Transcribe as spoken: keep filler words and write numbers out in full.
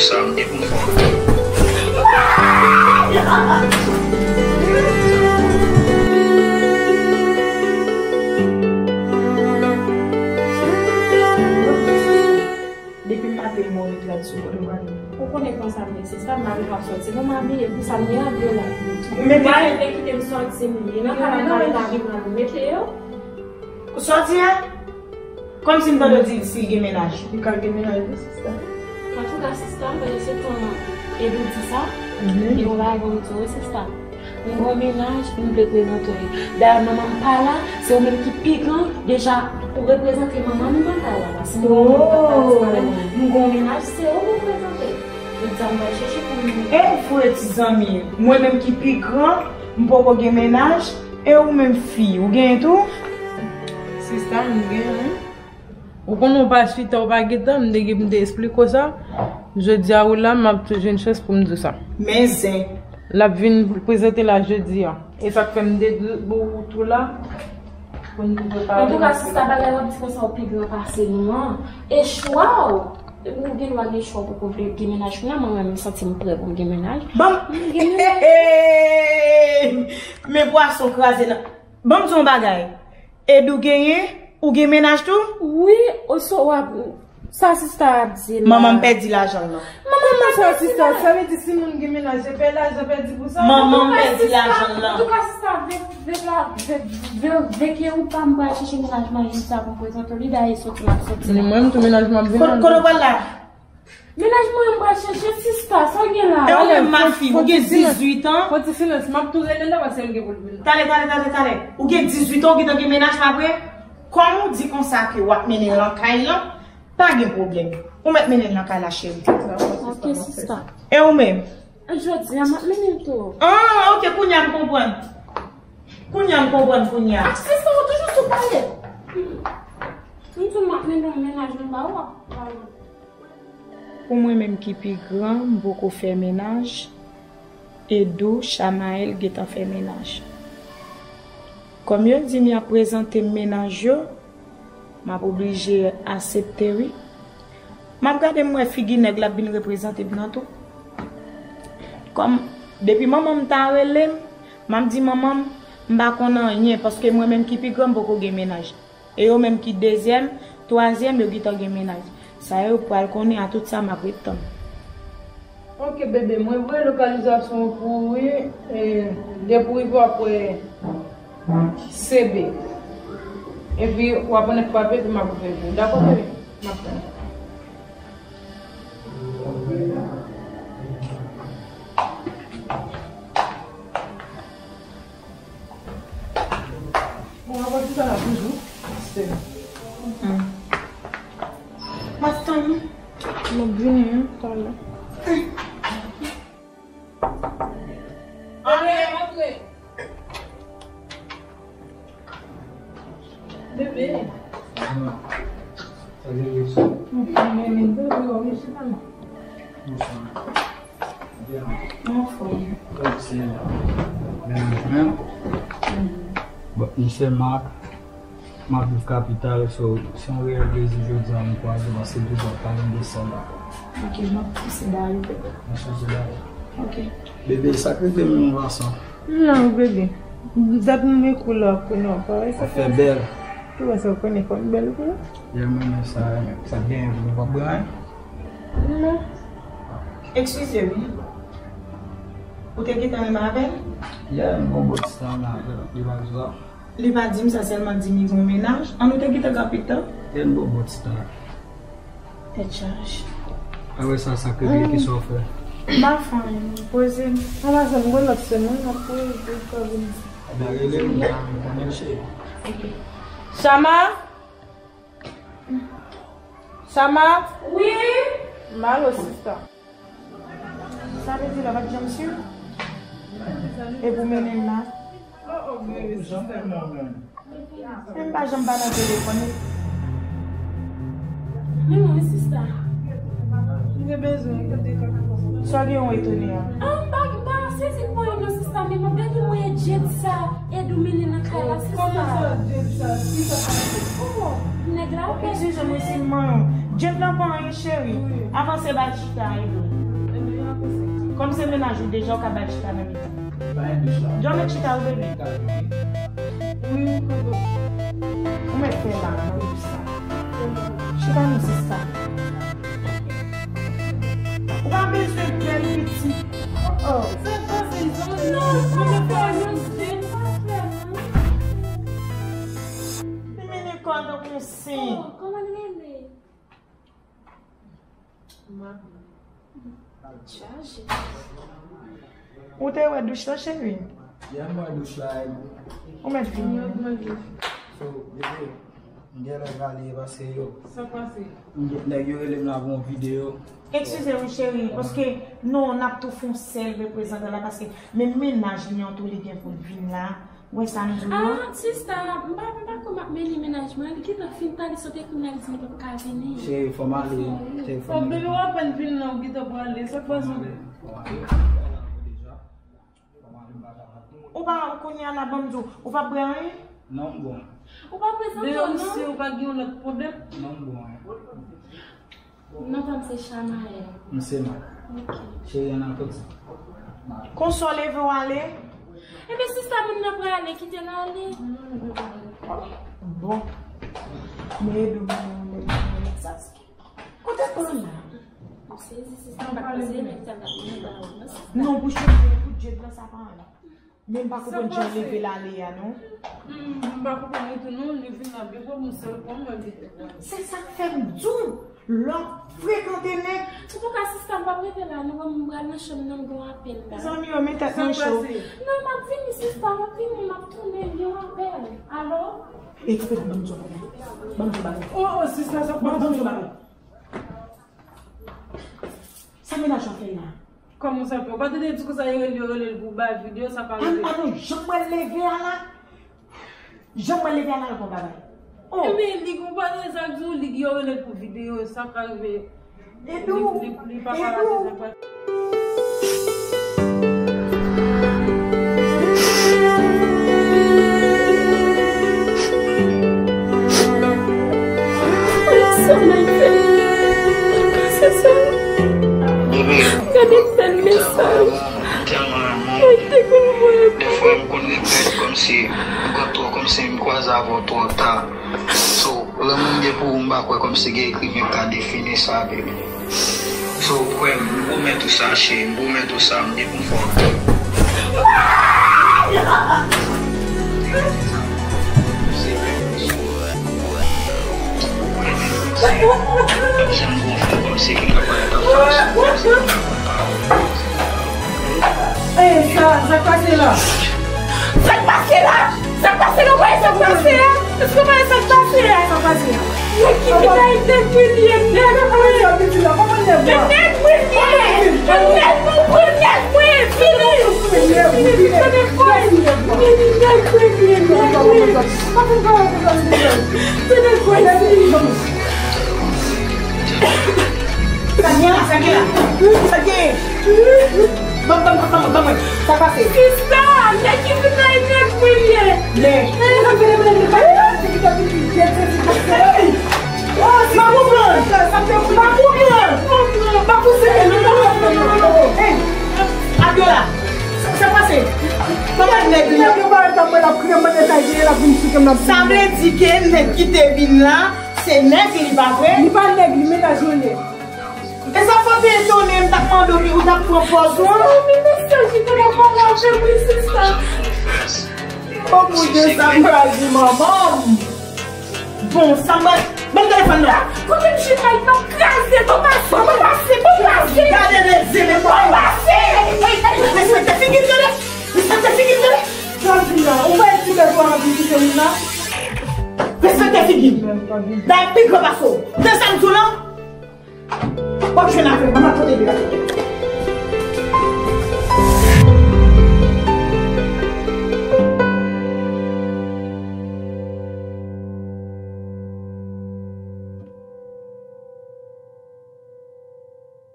Sa m gen pou m fè. Depi maten, m wè w ret la sou kote w ale. Ou konnen konsa m ye, sista, m pa gen dwa sòti. Non, m abiye pou sa, m gen randevou la. Ou mete m pa vle kite m sòti, m ye nan kay la, m pa vle mete yo. Ou sòti a? Kòmsi m tande w di si l gen mennaj. Li ka gen mennaj wi, sista. Antouka, sista, m panse se tan Edou di sa. Mhm. E yon bagay pou m di w, sista. M gen yon mennaj, m vle prezante w li. Dayè, manman m pa la, se ou menm ki pi gran, deja, ou reprezante manman m nan kay la. Paske manman m pa la, se pa menm. M gen yon mennaj, se ou pou prezante. Li di sa m pral chèche pou m. E vre, ti zanmi, mwen menm ki pi gran, m poko gen mennaj, e ou menm fi, ou genyen tou? Sista, m genyen wi. Ou konnen w pa chita, w pa gentan, m te gen pou m te esplike w sa. Jodi a, wi la, m ap tou jwenn chans pou m di w sa. Men zen. L ap vin prezante la jodi a. E sa k fè m te di w tou la, pou n prepare. Antouka, sista, bagay w ap di konsa, w pi gran pase nou an. E chwa w, ou gen dwa gen chwa w poko vle gen mennaj kounye a, mwen menm, m santi m prè pou m gen mennaj. Ban m. M gen mennaj. Men pwason kraze nan. Ban m di w yon bagay. Edou genyen, ou gen mennaj tou? Wi, oso w ap, sa sista ap di la. Manman m pèdi lajan l lan. Manman m pèdi lajan. Sa vle di si moun gen mennaj, e pè lajan pèdi pou sa? Manman m pèdi lajan l lan. Antouka, sista, vle, vle, vle, vle ke ou pa m pral chèche mennaj mwen jodi sa pou m prezante w li, dayè soti m ap soti la. Mwen menm tou mennaj mwen ap vin. Kote, kote w pral la? Mennaj mwen an m pral chèche sista, sa w gen la? E ou menm, mafi, ou gen dizuit an? Fò ti silans, m ap tou rele l la paske m gen pou l vin la. Talè, talè, talè, talè. Ou gen dizuit an, ou gentan gen mennaj pa vre? Kòm ou di konsa ke w ap mennen l nan kay lan, pa gen pwoblèm. Ou mèt mennen l nan kay la, cheri. Ok, sista. E ou menm? Jodi a, m ap mennen l tou. Ah, ok, kounye a m konprann. Kounye a m konprann, kounye a. Ah, sista, ou toujou sou pale. M di w m ap mennen yon mennaj, m ba w ap pale. Pou mwen menm ki pi gran, m poko fè mennaj. Edou, Chamael gentan fè mennaj. Kòm yo di m y ap prezante m mennaj yo, m ap oblije asepte wi. M ap gade m wè figi nèg l ap vin reprezante m nan tou. Kòm depi manman m ta rele m, m ap di manman m, m pa konn anyen, paske mwen menm ki pi gran m poko gen mennaj. E yo menm ki dezyèm, twazyèm, yo gentan gen mennaj. Sa yo pral konnen a tout sa, m ap ret tann. Ok, bebe, mwen voye lokalizasyon pou ou, wi. E, depi w rive, w ap wè C B. Epi, w ap annik frape, epi m ap ouvri pou ou. Dakò, bebe? M ap tann. Bon, avan tout sa la toujou. Se. M ap tann ou. M ap vini, wi, talè. Antre, antre. Bebe. Sa gen leson. Mwen menm bebe, w ap chita. Bonswa. Byen. Anfòm. Bon, m se Marc. M ap viv kapital, so, se yon reyèl plezi jodi a m kwaze w, paske m toujou ap pale m de sè m. Ok, m ap pouse ba yo. M ap pouse ba yo. Ok. Bebe, sa k rete menm yon gason? Non, bebe. Dat m gen koulè w ap konnen w pa wè sa. Ou fè bèl. Ou wè sa w konnen fò m bèl wi. Lè m renmen sa, sa k genyen pou nou p ap branle. Non. Eskize wi. Ou te gentan renmen avè l? Yeah, m gon bout tan avè l, li pa di sa. Li pa di m sa, sèlman di m li gon mennaj. An nou te gentan gen anpil tan? Yeah, m gon bout tan. Tèt chaje. Apre sa, sa k rete, kisa w fè? M pa fè anyen, m poze m. An pasan, m gon lòt sèm, wi, m ap poze pou l ka vini. Ebyen, rele m, m konnen l cheri. Ok. Chama? Chama? Wi? M ale, sista. Sa vle di la pa t janm si w? E pou mennen m la? Men m pa janm pa nan telefòn wi. Men mwen, sista. M te bezwen, m te ka. Sa gen yon etone a? Ah, m pa, m pa sezi pou yo non, sista, men mwen, bebe, mwen e Jade sa, Edou mennen nan kay la, sista. Kòman sa, Jade sa? Kisa k pase? Oh, nèg la, ou pèdi. Eskize mwen si m manyen w. Jet lan pa anyen, cheri. Avanse bay chita, Edo. Kòm se mennaj ou deja, ou ka bay chita nan mitan. Dòmi chita, wi, bebe. Ou mèt fè la, nan wi sa. Chita, non, sista. Ou pa bezwen bèl pitit. Oh, oh. Sa pase, non, non, non, non. Li mennen kò l tankou yon sen. Oh, kòman l rele? Chaje. Ou te wè douch lan, cheri? Yeah, m wè douch la. Ou mèt vini. So, bebe, m genlè prale paske yo. Sa pase? M gen, nèg yo rele m la pou yon videyo. Eskize wi, cheri, paske non, n ap tou fè yon sèl reprezantan la, paske menm mennaj li an tou, li gen pou l vin la. Ou wè sa m di w lan? Ah, sista, m pa, m pa kwè m ap mele mennaj mwen. Li gentan fin pale sot ekri m la, li di li p ap ka vini. Cheri, fò m ale. Cheri, fò m ale. Bebe, w apèn vin la, ou gentan prale. Sa k pase? Fò m ale, fò m ale, m pa ka deja. Fò m ale, m pa ka. Ou pa, kounye a la, ban m di w, ou p ap bwè anyen? Non, m bon. Ou pa prezante w, non? Deyò, misye, ou pa gen yon lòt pwoblèm? Non, m bon, hein. Non pa m se Chamael. M se Mak. Ok. Cheri, ann al poti. Konsa w leve w ale? Ebyen, sista, moun nan prale, kite l ale. Bon. Men Edo, men, men, men, sa, kote l pran la? M sezi, sista, m pa t panse nèg sa t ap vini ba ou, non, sista. Non, pou cheve, pou djed lan, sa pa anyen. Men m pa konprann jan l leve l ale a, non. Hmm, m pa konprann li tou, non. Li vin la byen pwòp, m sèl pran mwen li te pran. Se sa k fè m di w, lè w ap frekante nèg. Antouka, sista, m p ap rete la, non, m pral nan chanm nan, m gon apèl la. Zanmi yo, men tèt mwen cho. Non, m ap vini, sista, m ap vini, m ap tounen, m gen yon apèl. Alo? Eksplike m, ban m di w bagay. Ban m di w bagay. Oh, oh, sista, sa pase? Ban m di w bagay. Sa mennaj ou ap fè la? Kòman sa fè? Ou pa tande di konsa yo rele, yo rele l pou bay videyo, sa pa rive. An nou janm wè l leve a la. Janm wè l leve a la, l gon bagay. Oh. Ebyen, li gon bagay sa k di w, li yo rele l pou videyo, sa ka rive. Edo. Li, li, li pa ka rate sa pa. Sa nèg fè? Sa se sa? Bebe, gade tèl mesaj. Mwen tèlman renmen w. Mwen te konn voye pou ou. Dèfwa m konn regrèt kòmsi m pran twò, kòmsi m kwaze avè w twò ta. So, lanmou m gen pou ou, m pa kwè kòmsi gen ekriven k ka defini sa, bebe. So, kwè m, m pwomèt ou sa, cheri, m pwomèt ou sa, m gen pou m fè w. Ey, sa, sa k pase la? Sa k pase la? Sa k pase la? Ou pa wè sa k pase a? Èske ou pa wè sa k pase a? Sa k pase a? Nèg ki vin la, nèg mwen li ye, nèg mwen. Men nèg mwen li ye. Men nèg mwen, nèg mwen, vini. Vini, vini, vini, tande vòy. Vini, nèg mwen li ye, nèg mwen. Tande vòy, vini. Sa gen la, sa gen la. Sa gen. Ban, ban, ban, ban, ban mwen. Sa pase? Sista, nèg ki vin la, e nèg mwen li ye. Nèg. Hey! M pa konprann. M pa konprann. M pa konprann. Hey! Abiola, sa, sa pase? Kòman nèg li? Nèg yo pa ret ap mwen ap kriye, mwen te ka jere l ap vin sou kè m ap. Sa vle di ke nèg ki te vin la, se nèg li, pa vre? Li pa nèg li, mennaj mwen li ye. E sa fò te etone m, t ap mande w, ou t ap pran pòz ou an? Sa, men mesaj li te nan pale avè m, wi, sista. Oh mon Dieu, sa m pral di manman m. Bon, sa m pral, ban m telefòn nan. Kote m chita, li pa kraze, ban m pase, ban m pase, ban m pase. Gade de zye, men ban m pase. Ey, ey, respekte figi m, tande. Respekte figi m, tande. Sa m di la, ou pa eksplike pou anvi kite moun la. Respekte figi m. Dayè pi gran pase w. Tande sa m di w lan? W ap jwenn avè m, m ap pote li la.